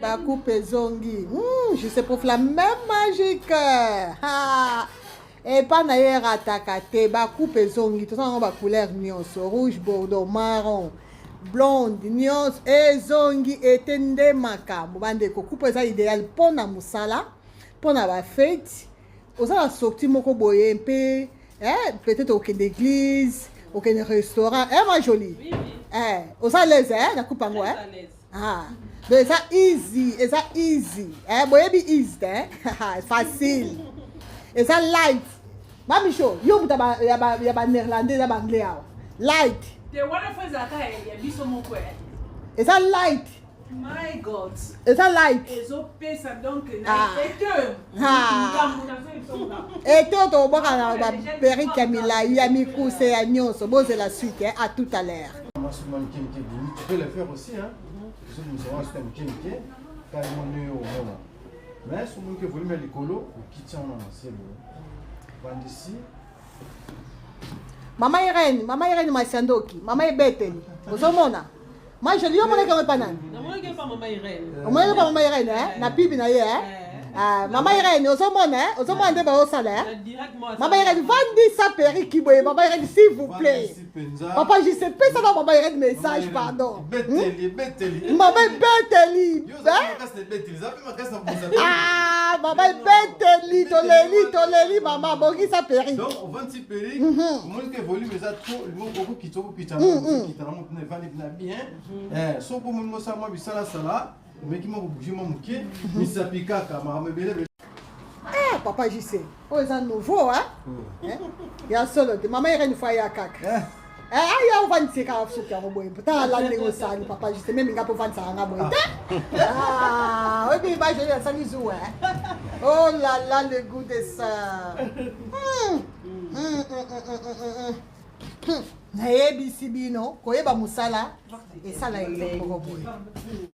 Ba coupe ezongi. Je sais prof la même magique. Ha. Epa na ye erataka te. Ba coupe ezongi. Toza nango ba couleur nyonso. Rouge, bordeaux, marron, blonde, nyonso ezongi ete nde makambo. Bandeko, coupe eza idéal mpona mosala, mpona bafete. Oza na sortie moko boye mpe eh, peut-être okende église, okende restaurant. Eh, ma jolie. Oui. Eh, oza à l'aise eh, na coupe yango Très eh? à l'aise. Ah, donc eza easy, eza easy. Eh, boyebi easy te, eh? Facile. Eza light. Mamicho, yo moto ya ba néerlandais na ba anglais awa. Light. Te, wana fo ezalaka ya biso moko e. Eza light. My God. Eza light. Ezopesa donc na Ah. ete Ah. ngambo nazoyebisonga. Ete oyo tokobwaka na baperike ya milai, ya mikuse, ya nyonso. Bozela suite, eh? À tout à l'heure. Masuki mike mike bimi, tu peux le faire aussi, hein. Ozobimisa wana suki ya mike mike carrément ndenge omona, mais soki omoni ke volume ya likolo, okiti yango na se boye, vandisi. Mama Irene, mama Irene Masiandoki, mama ebeteli. Ozomona? Ma jolie, yo omonaki yango epa nani? Namonaki epa mama Irene. Omonaki epa mama Irene, eh? Na pibi na ye, eh? Ah, mama Irene, ozomona, eh? Ozomona nde baosala, eh? Na direct mo. Mama Irene, vandisa periki boye, mama Irene, s'il vous plaît. Vandisi mpenza. Papa JC, pesa na mama Irene message, pardon. Ebeteli, ebeteli. Mama ebeteli. Yo oza Eh? makasi na ebeteli, eza mpe makasi na kobongisa. Ah, mama ebeteli, toleli, toleli, mama, bongisa periki. Donc ovandisi perruque, omoni ke volume eza trop, okokita, okokita, okokita nango mpena evandi mpena bien. Soki omoni mosala mwa bisalasala, omeki mwa kobouge mwa moke misapi, kaka makambo ebele ebele. Eh, papa JC, oyo eza nouveau, hein? Eh? Ya solo te, mama Irene fa ya kaka. Eh, aya ovandisi kaka suki yango boye. Tala ndenge osali, papa JC, meme nga mpe ovandisaka nga boye te. Ah, oyebi ba jolie asali zuwa, eh? Oh là là, le goût de ça. Nayebisi bino, koyeba mosala esala eloko moko boye.